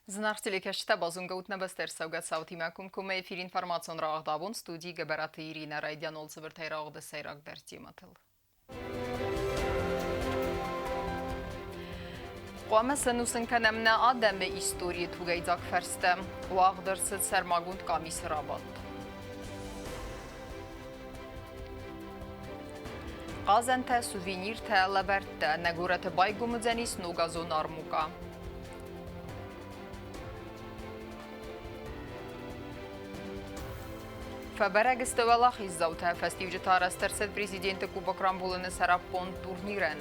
Зынаргъ телекӕсджытӕ, базонгӕ ут нӕ бӕстӕ ӕрцӕугӕ цаутимӕ комкоммӕ эфир информацион рауагъд абон студийы Гӕбӕраты Иринӕ райдиан Олдзыбыртӕй рауагъды сӕйрагдӕр темӕтыл. Хъуамӕ сӕнусын кӕнӕм нӕ адӕмы историйы тугӕйдзаг фӕрстӕ. Уагъд ӕрцыд сӕрмагонд къамисы рабадт. Хъазӕнтӕ, сувениртӕ, лӕвӕрттӕ. Нӕ горӕты байгом уыдзӕнис ногазон армукъа. Фӕбӕрӕг сты уӕлахиздзаутӕ. Фӕстиуджытӕ арӕзт ӕрцыд президенты Кубок рамбулыны сӕраппонд турнирӕн.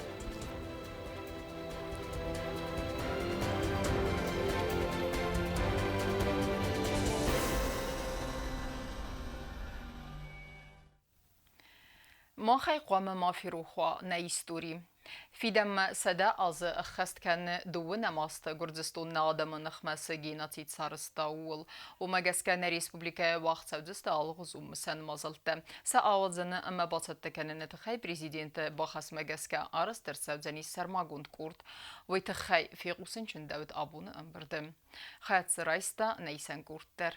Махӕй хъуамӕ ма ферох уа нӕ истори. Фидӕнмӕ 100 азы ӕххӕст кӕны дыууынӕм азты Гуырдзыстон нӕ адӕмы ныхмӕ цы геноцид сарӕзта, ууыл. Уымӕ гӕсгӕ нӕ республикӕйы уагъд цӕудзысты алыгъуызон мысӕн мадзӕлттӕ. Сӕ ауадзыны ӕмӕ бацӕттӕ кӕныны тыххӕй президенты бахӕсмӕ гӕсгӕ арӕзт ӕрцӕудзӕнис сӕрмагонд къорд. Уый тыххӕй фехъусын чындӕуыд абоны ӕмбырды. Хайад дзы райста нӕ исӕн къорд дӕр.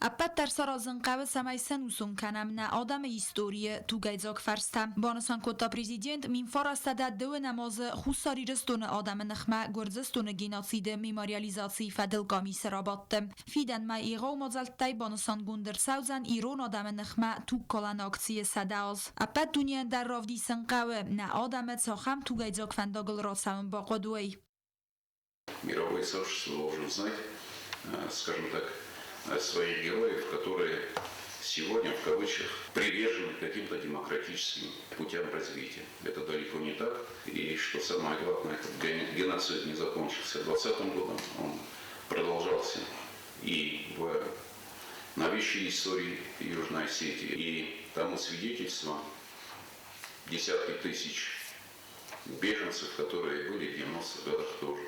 Ӕппӕт дӕр саразын хъӕуы, цӕмӕй сӕнусон кӕнӕм нӕ адӕмы историйы тугӕйдзаг фӕрстӕ, банысан кодта президент 1902 азы Хуссар Ирыстоны адӕмы ныхмӕ Гуырдзыстоны геноциды мемориализацийы фӕдыл къамисы рабадты. Фидӕнмӕ егъау мадзӕлттӕй банысангонд ӕрцӕудзӕн ирон адӕмы ныхмӕ тугкалӕн акцийы 100 аз. Ӕппӕт дунейӕн дӕр равдисын хъӕуы, нӕ адӕмы цахӕм тугӕйдзаг фӕндагыл рацӕуын бахъуыд, уый. Мировое сообщество должно знать, скажем так, своих героев, которые сегодня, в кавычках, привержены каким-то демократическим путям развития. Это далеко не так. И что самое главное, этот геноцид не закончился 20 годом, он продолжался и в новейшей истории Южной Осетии. И тому свидетельство десятки тысяч беженцев, которые были в 90-х годах тоже.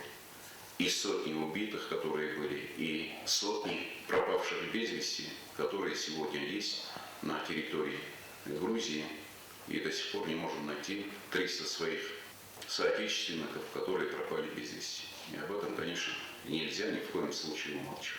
И сотни убитых, которые были, и сотни пропавших без вести, которые сегодня есть на территории Грузии. И до сих пор не можем найти 300 своих соотечественников, которые пропали без вести. И об этом, конечно, нельзя ни в коем случае умалчивать.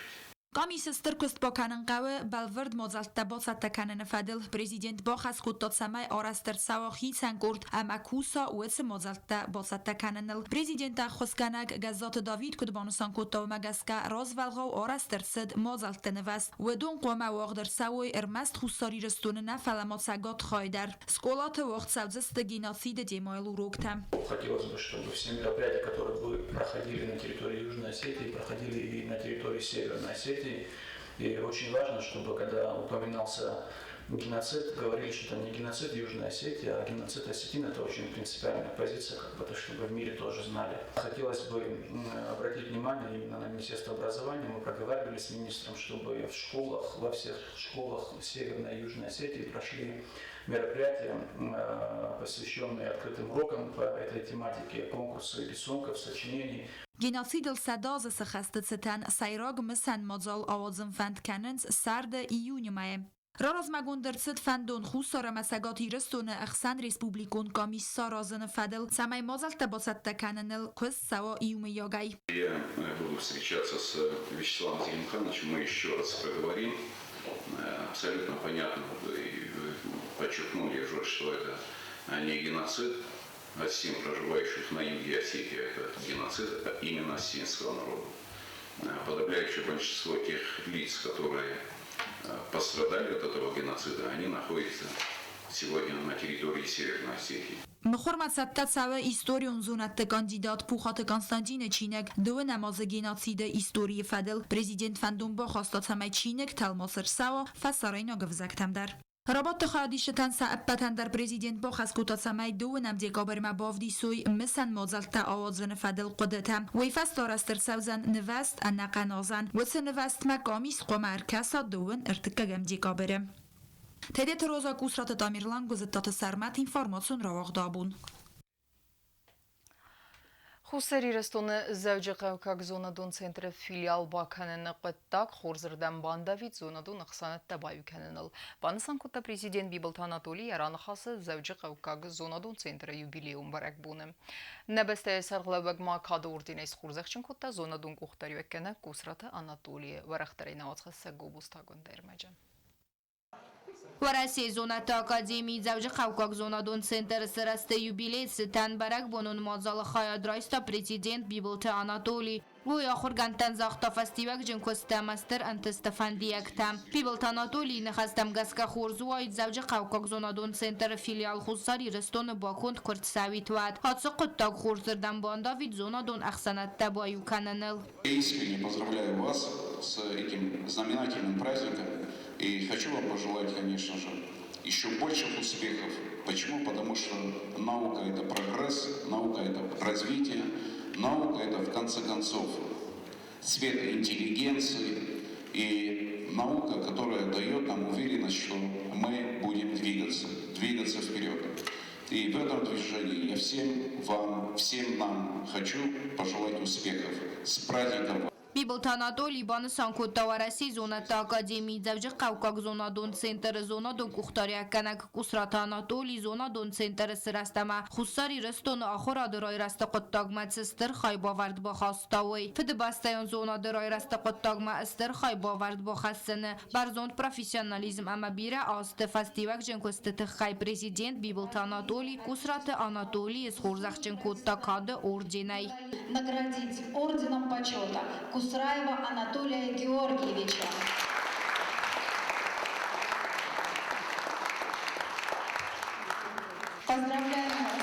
Къамисы стыр куыст бакӕнын хъӕуы бӕлвырд мадзӕлттӕ бацӕттӕ кӕныны фӕдыл. Президент бахӕс кодта, цӕмӕй арӕзт ӕрцӕуа хицӕн къорд ӕмӕ куса уыцы мадзӕлттӕ бацӕттӕ кӕныныл. Президенты ӕххуысгӕнӕг Гӕззаты Давид куыд банысан кодта, уымӕ гӕсгӕ развӕлгъау арӕзт ӕрцыд мадзӕлтты нывӕзт. Уыдон хъуамӕ уагъд ӕрцӕуой ӕрмӕст Хуссар Ирыстоны нӕ, фӕлӕ ма Цӕгат хай дӕр. Скъолаты уагъд цӕудзысты геноциды темӕйыл уроктӕ. Хотелось бы, чтобы все мероприятия, которые бы проходили на территории Южной Осетии, проходили и на территории Северной Осетии. И очень важно, чтобы когда упоминался геноцид, говорили, что это не геноцид Южной Осетии, а геноцид осетин. Это очень принципиальная позиция, как бы, то, чтобы в мире тоже знали. Хотелось бы обратить внимание именно на Министерство образования. Мы проговаривали с министром, чтобы в школах, во всех школах Северной и Южной Осетии прошли мероприятия, посвященные открытым урокам по этой тематике, конкурсы рисунков, сочинений. Геноцидыл 100 азы сыхӕсты цытӕн сӕйраг мысӕн мадзал ауадзын фӕнд кӕнынц сӕрды июны мӕйы. Раразмӕгонд ӕрцыд фӕндон Хуссар ӕмӕ Цӕгат Ирыстоны ӕхсӕн республикон къамис саразыны фӕдыл, цӕмӕй мадзӕлттӕ бацӕттӕ кӕныныл куыст цӕуа иумӕйагӕй. Я буду встречаться с Вячеславом Зелимхановичем, мы еще раз проговорим. Абсолютно понятно, и подчеркнули уже, что это не геноцид осетин, проживающих на юге Осетии, это геноцид именно осетинского народа. Подавляющее большинство тех лиц, которые пострадали от этого геноцида, они находятся сегодня на территории Северной Осетии. Мыхуырмӕ цӕттӕ цӕуы историон зонӕдты кандидат Пухаты Константины чиныг «Дыууынӕм азы геноциды историйы фӕдыл». Президент фӕндон бахаста, цӕмӕй чиныг тӕлмац ӕрцӕуа фӕсарӕйнаг ӕвзӕгтӕм дӕр. Рабадты хайадисджытӕн сӕ ӕппӕтӕн дӕр президент бахӕс кодта, цӕмӕй дыууынӕм декабрмӕ бавдисой мысӕн мадзӕлттӕ ауадзыны фӕдыл хъуыдытӕ. Уый фӕстӕ арӕзт ӕрцӕудзӕн нывӕзт ӕнӕхъӕн азӕн. Уыцы нывӕзтмӕ къамис хъуамӕ ӕркӕса дыууын ӕртыккӕгӕм декабры. Тедеты Роза, Къусраты Тамерлан, Гуызыттаты Сӕрмӕт, информацион рауагъд абон. Хуссар Ирыстоны Дзӕуджыхъӕуккаг зонадон центры филиал бакӕныны хъуыддаг хорзырдӕм бандавид зонадон ӕхсӕнадтӕ баиу кӕныныл, банысан кодта президент Бибылты Анатолий йӕ раныхасы Дзӕуджыхъӕуккаг зонадон центры юбилейон бӕрӕгбоны. Нӕ бӕстӕйы сӕргълӕууӕг ма кады орденӕй схорзӕхджын кодта зонадон къухдариуӕггӕнӕг Къусраты Анатолийы уӕрӕхдӕрӕй науӕдзхӕссӕг Гобозтагонд ӕрмӕджы. Уӕрӕсейы зонӕдты академийы Дзӕуджыхъӕуккаг зонадон центры сырӕзты юбилей цытӕн бӕрӕгбонон мадзалы хайад райста президент Бибылты Анатолий. Уый ахуыргӕндтӕн загъта фӕстиуӕгджын куысты ӕмӕ стыр ӕнтысты фӕндиӕгтӕ. Бибылты Анатолийы ныхӕстӕм гӕсгӕ хорз уаид Дзӕуджыхъӕуккаг зонадон центры филиал Хуссар Ирыстоны баконд куы рцӕуид, уӕд. Ацы хъуыддаг хорзырдӕм бандавид зонадон ӕхсӕнадтӕ баиу кӕныныл. Искренне поздравляю вас с этим знаменательным праздником. И хочу вам пожелать, конечно же, еще больших успехов. Почему? Потому что наука – это прогресс, наука – это развитие, наука – это, в конце концов, цвет интеллигенции и наука, которая дает нам уверенность, что мы будем двигаться, двигаться вперед. И в этом движении я всем вам, всем нам хочу пожелать успехов. С праздником! Бибылты Анатолий банысан кодта Уӕрӕсейы зонӕдты академийы Дзӕуджыхъӕуккаг зонадон центры зонадон къухдариуӕггӕнӕг Къусраты Анатолий зонадон центры сырӕзт ӕмӕ Хуссар Ирыстоны ахуырады райрӕзты хъуыддагмӕ цы стыр хайбавӕрд бахаста, уый. Фыдыбӕстӕйон зонады райрӕзты хъуыддагмӕ стыр хайбавӕрд бахӕссыны, бӕрзонд профессионализм ӕмӕ бирӕ азты фӕстиуӕгджын куысты тыххӕй президент Бибылты Анатолий Къусраты Анатолийы схорзӕхджын кодта Кады орденӕй. Наградить орденом почета Кусраева Анатолия Георгиевича. Поздравляем вас!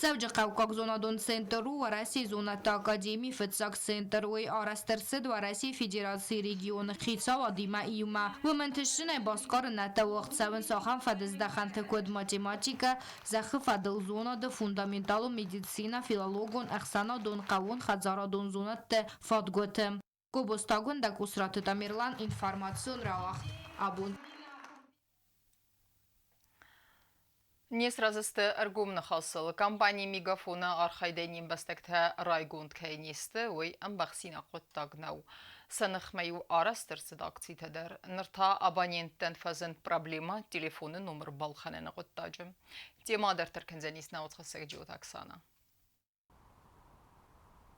Дзӕуджыхъӕуккаг зонадон центр у Уӕрӕсейы зонӕдты академийы фыццаг центр. Уый арӕзт ӕрцыд Уӕрӕсейы Федерацийы регионы хицауадимӕ иумӕ. Уым ӕнтыстджынӕй басгарынӕдтӕ уагъд цӕуынц ахӕм фӕдыздӕхӕнты, куыд математикӕ, зӕххы фӕдыл зонады, фундаменталон медицинӕ, филологон, ӕхсӕнадон, хъӕууон-хӕдзарадон зонӕдты фадгуыты. Гобозтагонд Къусраты Тамерлан информацион рауагъд абон. Не сразы сты ӕргом ныхасыл. Компани Мегафон-ы архайдӕй не мбӕстӕгтӕ райгонд кӕй не сты, уый ӕмбӕхсинаг хъуыддаг нӕу. Сӕ ныхмӕ-иу арӕзт ӕрцыд акцитӕ дӕр. Ныр та абоненттӕн фӕзынд проблемӕ телефоны номыр балхӕныны хъуыддаджы. Темӕ дарддӕр кӕндзӕнис науӕдхӕссӕг Джиоты Оксана.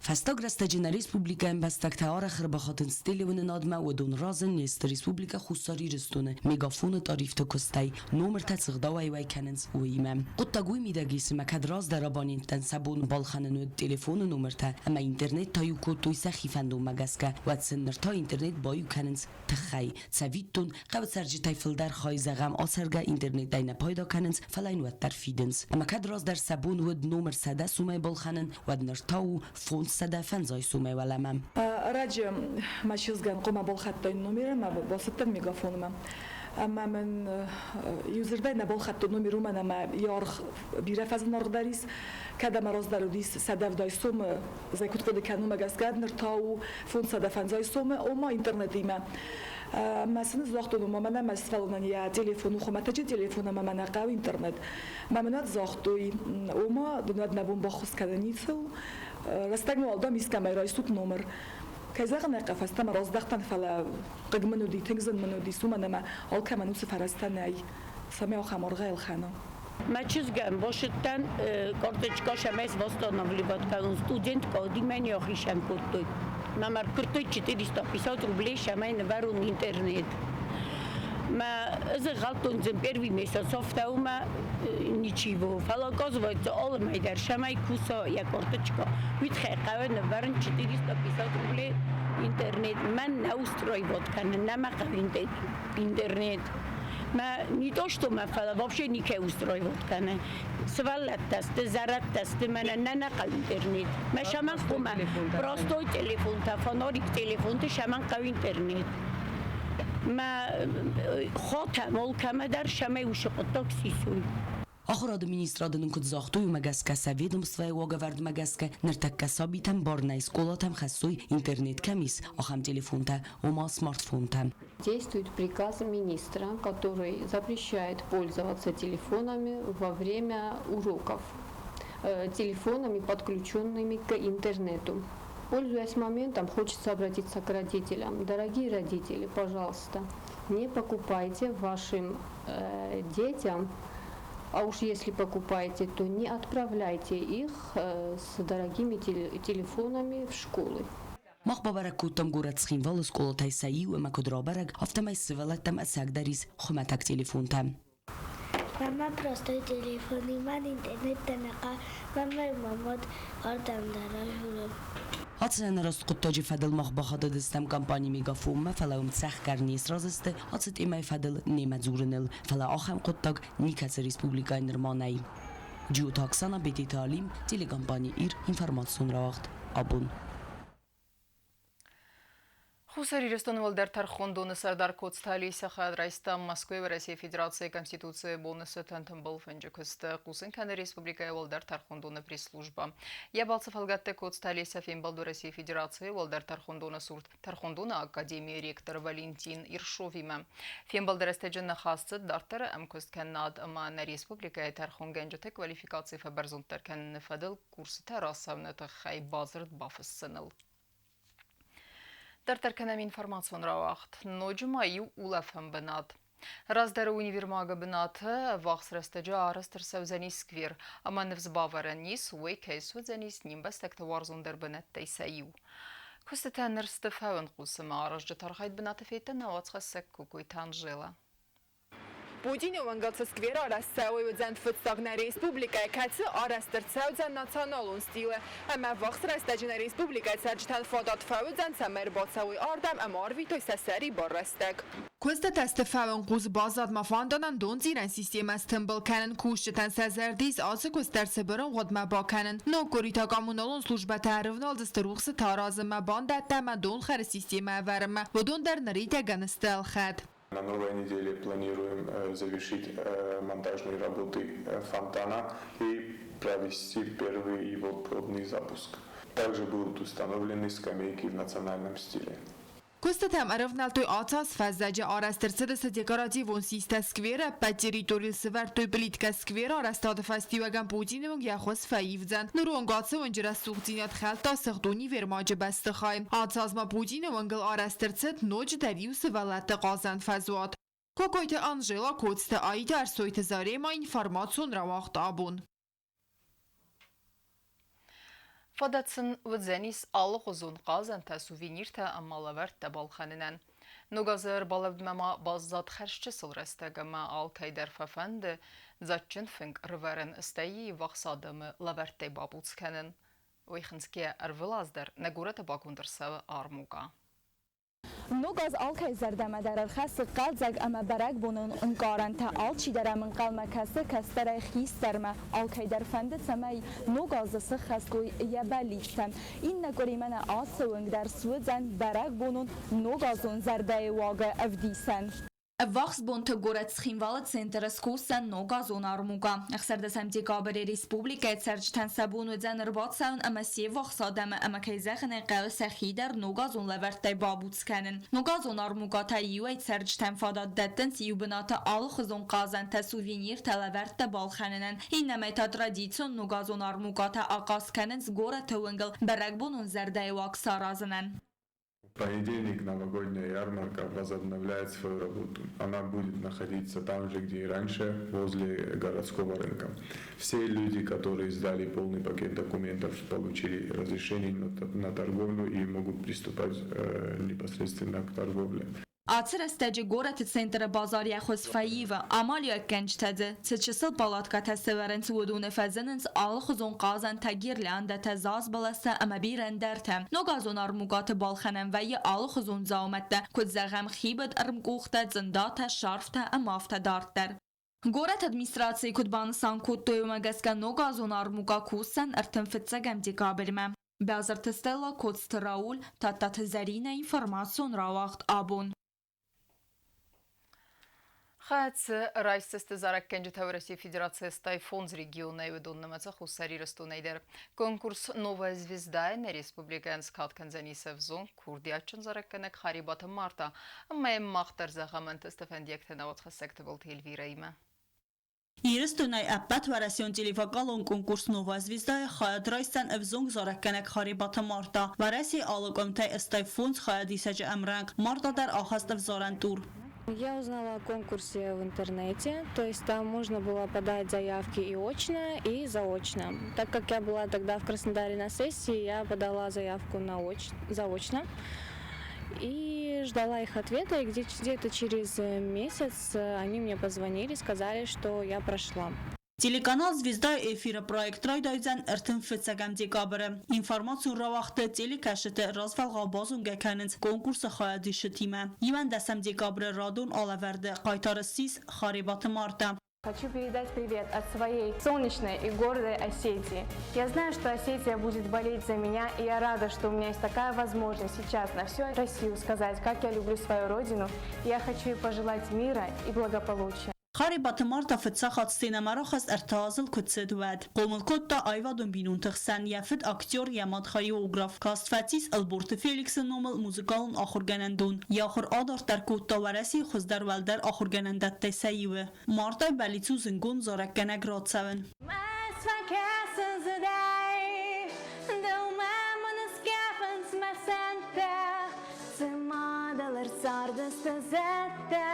Фӕстаг рӕстӕджы нӕ республикӕйы ӕмбӕстӕгтӕ арӕх ӕрбахатынц телеуынынадмӕ, уыдон разы не сты Республикӕ Хуссар Ирыстоны мегафоны тарифты куыстӕй, номыртӕ цы гъдауӕй уӕй кӕнынц, уыимӕ. Хъуыддаг уый мидӕг ис, ӕмӕ кӕд раздӕр абоненттӕн сӕ бон балхӕнын уыд телефоны номыртӕ ӕмӕ интернет та иу кодтой сӕхи фӕндонмӕ гӕсгӕ, уӕд сын ныр та интернет баиу кӕнынц тыххӕй. Цӕвиттон, хъӕуы цӕрджытӕй фылдӕр хай, зӕгъӕм, ацӕргӕ интернетӕй нӕ пайда кӕнынц, фӕлӕ йын уӕддӕр фидынц. Ӕмӕ кӕд раздӕр сӕ бон уыд номыр 100 сумӕй балхӕнын, уӕд ныр та у 505 сумӕй уӕлӕмӕ. Раджы мӕ чызгӕн хъуамӕ балхӕдтаин номер ӕмӕ бацыдтӕн мегафонмӕ. Ӕмӕ мын иу дзырдӕй нӕ балхӕдтон номер, уымӕн ӕмӕ йӕ аргъ бирӕ фӕзынаргъдӕр ис. Кӕд ӕмӕ раздӕр уыдис 170 сомы, зӕй куыд хъуыды кӕнын, уымӕ гӕсгӕ ныр та у 550 сомы, ома интернетимӕ. Мӕ сын загътон, ома мӕнӕ мӕ сывӕллонӕн йӕ телефон у хуымӕтӕджы телефон ӕмӕ мӕнӕ хъӕуы интернет. Мӕ мын загътой, ома дын уӕд мӕ бон баххуыс кӕнын ницы у. Рӕстӕгмӕ уал дам искӕмӕй райсут номыр. Кӕй зӕгъын ӕй хъӕуы, фӕстӕмӕ раздӕхтӕн, фӕлӕ хъыг мын уыди, тынг зын мын уыдис, уымӕн ӕмӕ алкӕмӕн уыцы фӕрӕзтӕ нӕй, цӕмӕй ахӕм аргъӕй ӕлхӕна. Мӕ чызгӕн босыдтӕн карточка сӕмӕй восстанавливать кӕнын студентка уыди, не ахицӕн кодтой. Мӕм ӕркуырдтой 450 рублей сӕмӕй нывӕрон интернет. Мӕ ӕз ӕнхъӕлдтон, первый месяц афтӕ ничего. Фӕлӕ оказывается, алы мӕй дӕр сӕмӕй куса йӕ карточка. Уый тыххӕй хъӕуы нывӕрын 450 рублей интернет. Мӕн нӕ устраивать кӕны, нӕ мӕ хъӕуы интернет. Мӕ не то что мӕ, фӕлӕ вообще никӕй устраивать кӕны. Сывӕллӕттӕ сты, зӕрӕдтӕ сты, мӕнӕ нӕ нӕ хъӕуы интернет. Мӕ сӕмӕн хъуамӕ простой телефонтӕ, фонарик телефонты сӕмӕн хъӕуы интернет. Мӕ хотӕ алкӕмӕ дӕр сӕмӕй уыцы хъуыддаг сисой. Ахуырады министрады нын куыд загътой, уымӕ гӕсгӕ сӕ ведомствойы уагӕвӕрдмӕ гӕсгӕ ныртӕккӕ сабитӕн бар нӕй скъолатӕм хӕссой, интернет кӕм ис, ахӕм телефонтӕ, ома смартфонтӕ. Действует приказ министра, который запрещает пользоваться телефонами во время уроков, телефонами, подключенными к интернету. Пользуясь моментом, хочется обратиться к родителям. Дорогие родители, пожалуйста, не покупайте вашим детям, а уж если покупаете, то не отправляйте их с дорогими телефонами в школы. Мах бабӕрӕг кодтам горӕт Цхинвалы скъолатӕй сӕ иу ӕмӕ куыд рабӕрӕг, афтӕмӕй сывӕллӕттӕм ӕцӕгдӕр ис хуымӕтӕг телефонтӕ. Мама простой телефон, иман интернет тӕнӕхъа, мамӕ мамод ардӕм дӕр ажуры. Ацы ӕнӕраст хъуыддаджы фӕдыл мах бахатыдыстӕм компани Мегафон-мӕ, фӕлӕ уым цӕхгӕр не сразы сты ацы темӕйы фӕдыл немӕ дзурыныл. Фӕлӕ ахӕм хъуыддаг никӕцы республикӕйы нырма нӕй. Джиоты Оксана, Бететы Алим, телекомпани Ир, информацион рауагъд. Абон. Хуссар Ирыстоны уӕлдӕр тӕрхондоны сӕрдар Коцты Олеся хайад райста Мӕскуыйы Уӕрӕсейы Федерацийы Конституцийы боны цытӕн тымбыл фынджы куысты, хъусын кӕны республикӕйы уӕлдӕр тӕрхондоны пресс-службӕ. Йӕ балцы фӕлгӕтты Коцты Олеся фембӕлд Уӕрӕсейы Федерацийы уӕлдӕр тӕрхондоны цур тӕрхондоны академийы ректор Валентин Ершовимӕ. Фембӕлды рӕстӕджы ныхас цыд дарддӕры ӕмкуысткӕнынад ӕмӕ нӕ республикӕйы тӕрхонгӕнджыты квалификаци фӕбӕрзонддӕр кӕныны фӕдыл курсытӕ рацӕуыны тыххӕй бадзырд бафыссыныл. Дарддӕр кӕнӕм информацион рауагъд. Ноджы ма иу улӕфӕн бынат. Раздӕры универмагы бынаты ӕввахс рӕстӕджы арӕзт ӕрцӕудзӕнис сквер, ӕмӕ ныфс бавӕрӕн ис, уый кӕй суыдзӕнис не мбӕстӕгты уарзондӕр бынӕттӕй сӕ иу. Куыстытӕ ныр сты фӕуынхъус ӕмӕ аразджыты архайд бынаты федта нӕ уацхӕссӕг Кокойты Анжела. Путины уӕнгӕлцы сквер арӕзт цӕуй уодзӕн фиццаг нӕ республикӕй, кӕци арӕзт ӕрцӕудзӕн националон стилы. Ӕмӕ ӕввахс рӕстӕджы нӕ республикӕйы цӕрджытӕн фадат фӕуыдзӕн, цӕмӕй ӕрбацӕуой ардӕм ӕмӕ арвитой сӕ сӕрибар рӕстӕг. Куыстытӕ сты фӕуӕнхъус баззад ма фӕндонӕн донцъирӕн системӕ стымбыл кӕнын кусджытӕн сӕ зӕрды ис ацы куыст дӕр цыбыр ӕмгъуыдмӕ бакӕнын. Ног къуыри та коммуналон службӕтӕ ӕрывналдзысты рухсытӕ аразынмӕ, бандӕттӕ ӕмӕ донхӕры системӕ ӕвӕрынмӕ. Уыдон дӕр ныридӕгӕн сты ӕлхӕд. На новой неделе планируем завершить монтажные работы фонтана и провести первый его пробный запуск. Также будут установлены скамейки в национальном стиле. Куыстытӕм ӕрӕвнӕлдтой ацы аз фӕззӕджы арӕзт ӕрцыдысты декоративон систӕ скверы ӕппӕт территорийыл сӕвӕрдтой плиткӕ скверы арӕзтады фӕстиуӕгӕн Путины уынг йӕ хуыз фӕивдзӕн. Ныронг ацы уынджы рӕсугъддзинад хӕлдта сыгъд универмаджы бӕстыхай. Ацы аз ма Путины уынгыл арӕзт ӕрцыд ноджыдӕр иу сывӕллӕтты хъазӕн фӕзуат. Кокойты Анжела, Коцты Аидӕ, Ӕрсойты Зарема, информацион рауагъд абон. Фадат сын уыдзӕнис алыгъуызон хъазӕнтӕ, сувениртӕ ӕмӕ лӕвӕрттӕ балхӕнынӕн. Ног азы ӕрбалӕудмӕ ма баззад хӕрзчысыл рӕстӕг ӕмӕ алкӕй дӕр фӕфӕнды дзаджджын фынг ӕрывӕрын, стӕй ӕввахс адӕмы лӕвӕрттӕй бабуц кӕнын. Уый хынцгӕйӕ ӕрвылаз дӕр нӕ горӕты баконд ӕрцӕуы армукъа. Ног аз алкӕй зӕрдӕмӕ дӕр ӕрхӕссы хъӕлдзӕг ӕмӕ бӕрӕгбонон ӕнкъарӕнтӕ. Алчидӕр ӕм ӕнхъӕлмӕ кӕсы кӕстӕрӕй хистӕрмӕ. Алкӕй дӕр фӕнды, цӕмӕй ног азы сыххӕст уой йӕ бӕллицтӕ. Иннӕ къуыримӕ нӕ ацы уынг дӕр суыдзӕн бӕрӕгбонон ногазон зӕрдӕйы уагы ӕвдисӕн. Ӕввахс бонты горӕт Цхинвалы центры скусдзӕн ногазон армукъа. 16 декабры республикӕйы цӕрджытӕн сӕ бон уыдзӕн ӕрбацӕуын ӕмӕ се ввахс адӕмы ӕмӕ, кӕй зӕгъын ӕй хъӕуы, сӕхи дӕр ногазон лӕвӕрттӕй бабуц кӕнын. Ногазон армукъатӕ иуӕй цӕрджытӕн фадат дӕттынц иу бынаты алыхуызон хъазӕнтӕ, сувениртӕ, лӕвӕрттӕ балхӕнынӕн. Иннӕмӕй та традицион ногазон армукъатӕ ахъаз кӕнынц горӕты уынгыл бӕрӕгбонон зӕрдӕйы уаг саразынӕн. В понедельник новогодняя ярмарка возобновляет свою работу. Она будет находиться там же, где и раньше, возле городского рынка. Все люди, которые сдали полный пакет документов, получили разрешение на торговлю и могут приступать непосредственно к торговле. Ацы рӕстӕджы горӕты центры базар йӕ хуыз фӕивы, амалиуӕггӕнджытӕ дзы цы чысыл палаткӕтӕ сӕвӕрынц, уыдоны фӕзынынц алыхуызон хъазӕнтӕ, гирляндӕтӕ, заз бӕлӕстӕ ӕмӕ бирӕ ӕндӕртӕ. Ногазон армукъаты балхӕнӕн вӕййы алыхуызон дзаумӕттӕ, куыд зӕгъӕм, хибыд ӕрмкъухтӕ, цъындатӕ, шарфтӕ ӕмӕ афтӕ дарддӕр. Горӕты администрацийы куыд банысан кодтой, уымӕ гӕсгӕ ногазон армукъа кусдзӕн 35 декабрьмӕ. Бязырты Стелла, Коцты Рауль, Тадтаты Зӕринӕ информацион рауагъд абон. Хӕцы райсдзысты зарӕггӕнджытӕ Уӕрӕсейы Федерацийӕ стай фондз регионӕй, уыдон нымӕцы Хуссар Ирыстонӕй дӕр. Конкурс «Новая звезда» нӕ республикӕйӕн скад кӕндзӕнис ӕвзонг курдиатджын зарӕггӕнӕг Харебаты Марта ӕмӕ йӕм мах дӕр зӕгъӕм ӕнтысты фӕндиӕгтӕ науӕдхӕссӕг Тыбылты Эльвирӕимӕ. Ирыстонӕй ӕппӕтуӕрӕсеон телевокалон конкурс «Новая звезда»-йы хайад райсдзӕн ӕвзонг зарӕггӕнӕг Харебаты Марта. Уӕрӕсейы алы къуымтӕй 85 хайадисӕджы ӕмрӕнхъ Марта дӕр ахӕст ӕвзарӕн тур. Я узнала о конкурсе в интернете, то есть там можно было подать заявки и очно, и заочно. Так как я была тогда в Краснодаре на сессии, я подала заявку на оч... заочно и ждала их ответа, и где-то через месяц они мне позвонили, сказали, что я прошла. Телеканал Звезда эфиры проект райдайдзӕн 35 декабры. Информацион рауагъды телекӕсджыты развӕлгъау базонгӕ кӕнынц конкурсы хайадисджытимӕ. 11 декабры радон алӕвӕрды хъайтар ссис Харебаты Марта. Хочу передать привет от своей солнечной и гордой Осетии. Я знаю, что Осетия будет болеть за меня, и я рада, что у меня есть такая возможность сейчас на всю Россию сказать, как я люблю свою родину. Я хочу ей пожелать мира и благополучия. Харебаты Марта фыццаг хатт сценӕмӕ рахызт ӕртӕ азыл куы цыд, уӕд. Хъомыл кодта аивадон бинонты хсӕн, йӕ фыд актер, йӕ мад хореограф. Каст фӕцис Ӕлборты Феликсы номыл музыкалон ахуыргӕнӕндон. Йӕ ахуыр адарддӕр кодта Уӕрӕсейы хуыздӕр уӕлдӕр ахуыргӕнӕндӕттӕй сӕ иуы. Мартай бӕллиц у зынгонд зарӕггӕнӕг рацӕуын. Фӕкӕсын зыдӕй, дӕумӕ мын ыскъӕфынц мӕ сӕнттӕ, цыма дӕлӕр цардысты зӕдтӕ,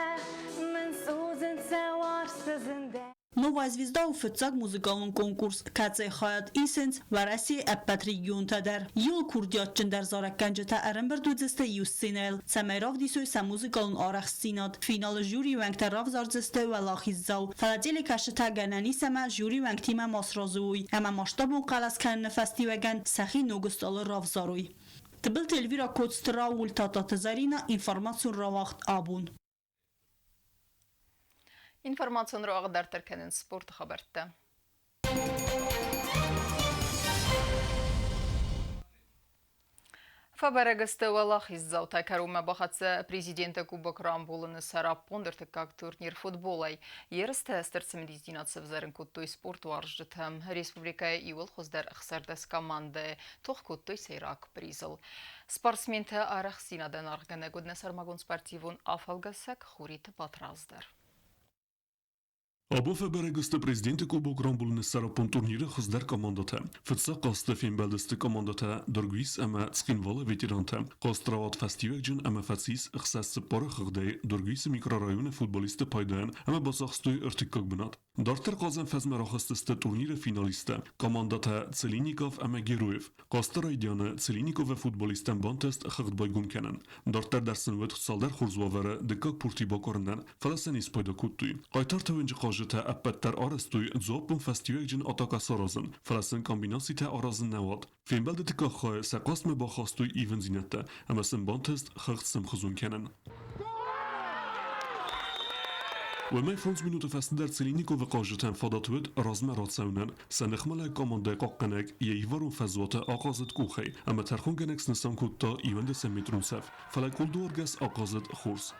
мын судзынц сӕ уарзты зындӕй. Новая звезда у фыццаг музыкалон конкурс, кӕцыйы хайад исынц Уӕрӕсейы ӕппӕт регионтӕ дӕр. Иуыл курдиатджындӕр зарӕггӕнджытӕ ӕрӕмбырд уыдзысты иу сценӕйыл, цӕмӕй равдисой сӕ музыкалон арӕхстдзинад. Финалы жюрийы уӕнгтӕ равзардзысты уӕлахиздзау. Фӕлӕ телекӕсджытӕ гӕнӕн ис ӕмӕ жюрийы уӕнгтимӕ ма сразы уой ӕмӕ масштабон хъӕлӕс кӕныны фӕстиуӕгӕн сӕхи ног стъалы равзарой. Тыбылты Эльвира Коцты Рауль, Тататы Зарина, информацион рауагъд абон. Информацион рауагъд дарддӕр кӕнынц спорты хабӕрттӕ. Фӕбӕрӕг сты уӕлахиздзаутӕ кӕронмӕ бахӕццӕ президенты Кубок рамбулыны сӕраппонд ӕртыккаг турнир футболӕй. Ерыстӕ стыр цымыдисдзинад сӕвзӕрын кодтой спортуарзджытӕм. Республикӕйы иууыл хуыздӕр 16 командӕйы тох кодтой сӕйраг призыл. Спортсментӕ арӕхстдзинадӕн аргъгӕнӕг уыд нӕ сӕрмагонд спортивон афӕлгӕсӕг Хуриты Батрадз дӕр. Абон фӕбӕрӕг сты президенты Кубок рамбулыны сӕраппонд турниры хуыздӕр командӕтӕ. Фыццаг хъазты фембӕлдысты командӕтӕ Доргуис ӕмӕ Цхинвалы ветерантӕ. Хъазт рауад фӕстиуӕгджын ӕмӕ фӕцис 64-ы хыгъдӕй Доргуисы микрорайоны футболистты пайдайӕн ӕмӕ бацахстой ӕртыккаг бынат. Дарддӕр хъазӕн фӕзмӕ рахызтысты турниры финалисттӕ, командӕтӕ Целинников ӕмӕ Героев. Хъазты райдианы Целинниковы футболисттӕн бантыст хыгъд байгом кӕнын. Дарддӕр дӕр сын уыд цалдӕр хорз уавӕры дыккаг пурти бакъуырынӕн, фӕлӕ сӕ не спайда кодтой. Хъайтарты уынджы хъазджытӕ ӕппӕт дӕр арӕзтой дзуаппон фӕстиуӕгджын атакӕ саразын, фӕлӕ сын комбинацитӕ аразын нӕ уад. Фембӕлды дыккаг хайы сӕ хъазтмӕ бахастой ивындзинӕдтӕ ӕмӕ сын бантыст хыгъд сӕмхуызон кӕнын. Уымӕй фондз минуты фӕстӕдӕр Целинниковы хъазджытӕн фадат уыд размӕ рацӕуынӕн. Сӕ ныхмӕлӕг командӕйы хъахъхъӕнӕг йӕ иварон фӕзуаты ахъазыд къухӕй ӕмӕ тӕрхонгӕнӕг снысан кодта 11 метрон цӕф, фӕлӕ къулдуаргӕс ахъазыд хорз.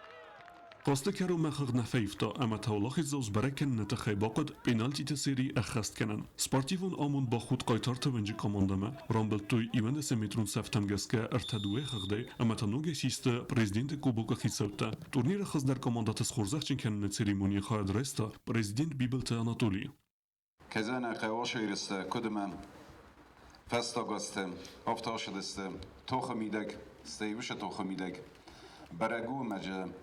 Хъазты кӕронмӕ хыгъд нӕ фӕивта ӕмӕ та уӕлахиздзау сбӕрӕг кӕныны тыххӕй бахъуыд пенальтиты сери ӕххӕст кӕнын. Спортивон амонд бахудт Хъайтарты уынджы командӕмӕ, рамбылдтой 11 метрон цӕфтӕм гӕсгӕ ӕртӕ-дыууӕ хыгъдӕй ӕмӕ та ногӕй систы президенты кубокы хицӕуттӕ. Турниры хуыздӕр командӕты схорзӕхджын кӕныны церемонийы хайад райста президент Бибылты Анатолий. Кезӕнӕ хъӕуашайрысты куыдымӕ фӕстагазты афтӕ тохы мидӕг, стӕй уыцы тохы мидӕг бӕрӕг у ӕмӕ дзы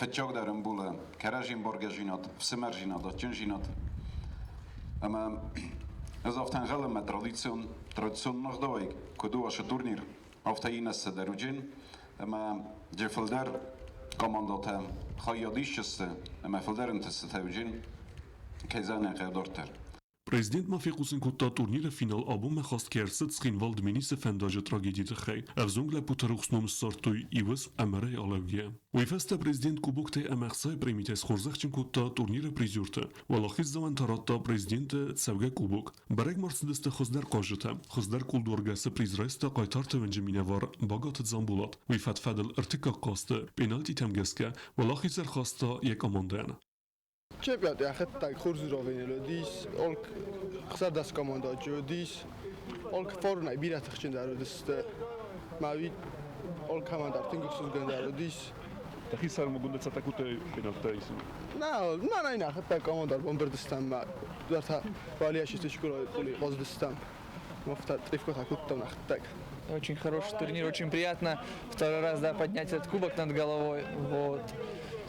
фыццагдӕр ӕмбулы кӕрӕдзин баргӕзинад, ӕфсымӕрзинад, адджынзинад. Ӕмӕ ӕз афтӕ ӕнхъӕлӕн мӕ традицион, традицион ӕгъдауӕй куыд у ацы турнир, афтӕ иннӕ дӕр уыджын ӕмӕ дзы фылдӕр командӕтӕ хайад исджысты ӕмӕ фылдӕр ӕнтыстытӕ уыджын кӕй зӕнӕ дарддӕр. Президент ма фехъусын кодта турниры финал абонмӕ хаст кӕй ӕрцыд Цхинвал-Дменисы фӕндаджы трагедийы тыххӕй. Ӕвзонг лӕппуты рухс ном ссардтой ивыз ӕмӕрӕй алӕугӕйӕ. Уый фӕстӕ президент кубоктӕй ӕмӕ ӕхцайы премитӕй схорзӕхджын кодта турниры призерты. Уӕлахиздзауӕн та радта президенты цӕугӕ кубок. Бӕрӕг ма рцыдысты хуыздӕр хъазджытӕ. Хуыздӕр къулдуаргӕсы приз райста Хъайтарты уынджы минӕвар Багаты Дзамбулат. Уый фӕд-фӕдыл ӕртыккаг хъазты пенальтитӕм гӕсгӕ уӕлахиз ӕрхаста йӕ командӕйӕн. ჩემპიონატი ახეთტა ხურს როვინელოდის ოლქ ხსარდას კომანდა ჯოდის ოლქ ფორნაი ბირათ ხჩინდაროდის მავი ოლქ კომანდა თინგხსუს გენდაროდის Tahi სარმოგონდა ცატა კუტე პენალტა ის. ნა ნა ნა ინა ხეტა კომანდა ბომბერდესთან დართა ვალიაში თიშკურო ყული ყოზდესთან მოფთა ტრიფკოთა კუტა ნახტაკ. Очень хороший турнир, очень приятно второй раз, да, поднять этот кубок над головой. Вот.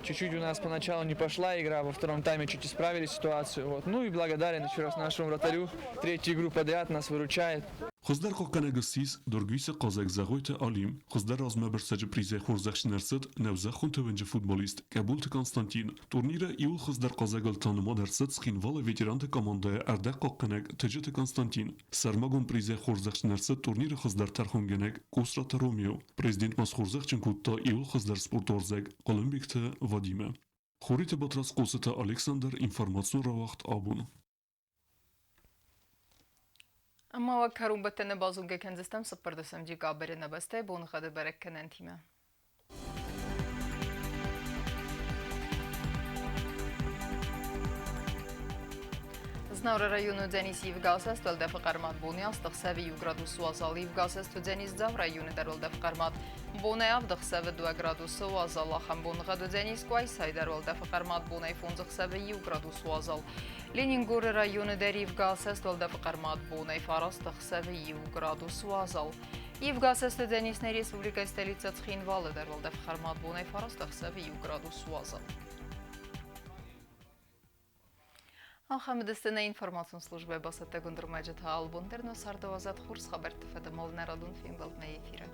Чуть-чуть у нас поначалу не пошла игра, во втором тайме чуть исправили ситуацию. Вот. Ну и благодарен еще раз нашему вратарю. Третью игру подряд нас выручает. Хуыздӕр хъахъхъӕнӕг ссис Доргуисы хъазӕг Зӕгъойты Алим, хуыздӕр размӕбырсӕджы призӕй хорзӕхджын ӕрцыд нӕузӕххон тӕвӕнджы футболист Къӕбулты Константин. Турниры иууыл хуыздӕр хъазӕгыл та нымад ӕрцыд Цхинвалы ветеранты командӕйы ӕрдӕгхъахъхъӕнӕг Тыджыты Константин. Сӕрмагонд призӕй хорзӕхджын ӕрцыд турниры хуыздӕр тӕрхонгӕнӕг Къусраты Ромео. Президент ма схорзӕхджын кодта иууыл хуыздӕр спортуарзӕг Хъуылымбегты Вадимы. Хуриты Батрадз, Хъоцыты Александр, информацион рауагъд Абон. Ӕмӕ уӕ кӕронбӕттӕны базонгӕ кӕндзыстӕм 14 декабры нӕ бӕстӕйы боныгъӕды бӕрӕггӕнӕнтимӕ. Знауыры районы уыдзӕнис ивгӕсӕст уӕлдӕфы хъӕрмад боны 8 ӕхсӕвы 1 градус уазал, ивгӕсӕст уыдзӕнис Дзауы районы дӕр уӕлдӕфы хъӕрмад бонӕй 7 ӕхсӕвы 2 градусы уазал, ахӕм боныгъӕд уыдзӕнис Къуайсайы дӕр уӕлдӕфы хъӕрмад бонӕй 5 ӕхсӕвы 1 градус уазал. Ленингоры районы дӕр ивгӕсӕст уӕлдӕфы хъӕрмад бонӕй 9 ӕхсӕвы 1 градус уазал. Ивгӕсӕст уыдзӕнис нӕ республикӕйы столицӕ Цхинвалы дӕр уӕлдӕфы хъӕрмад бонӕй 9 ӕхсӕвы 1 градус уазал. Ахӕм уыдысты нӕ информацион службӕйы бацӕттӕгонд ӕрмӕджытӕ. Албон дӕр нӕ царды уадзӕд хорз хабӕртты фӕдыл нӕ радон фембӕлд нӕ эфиры.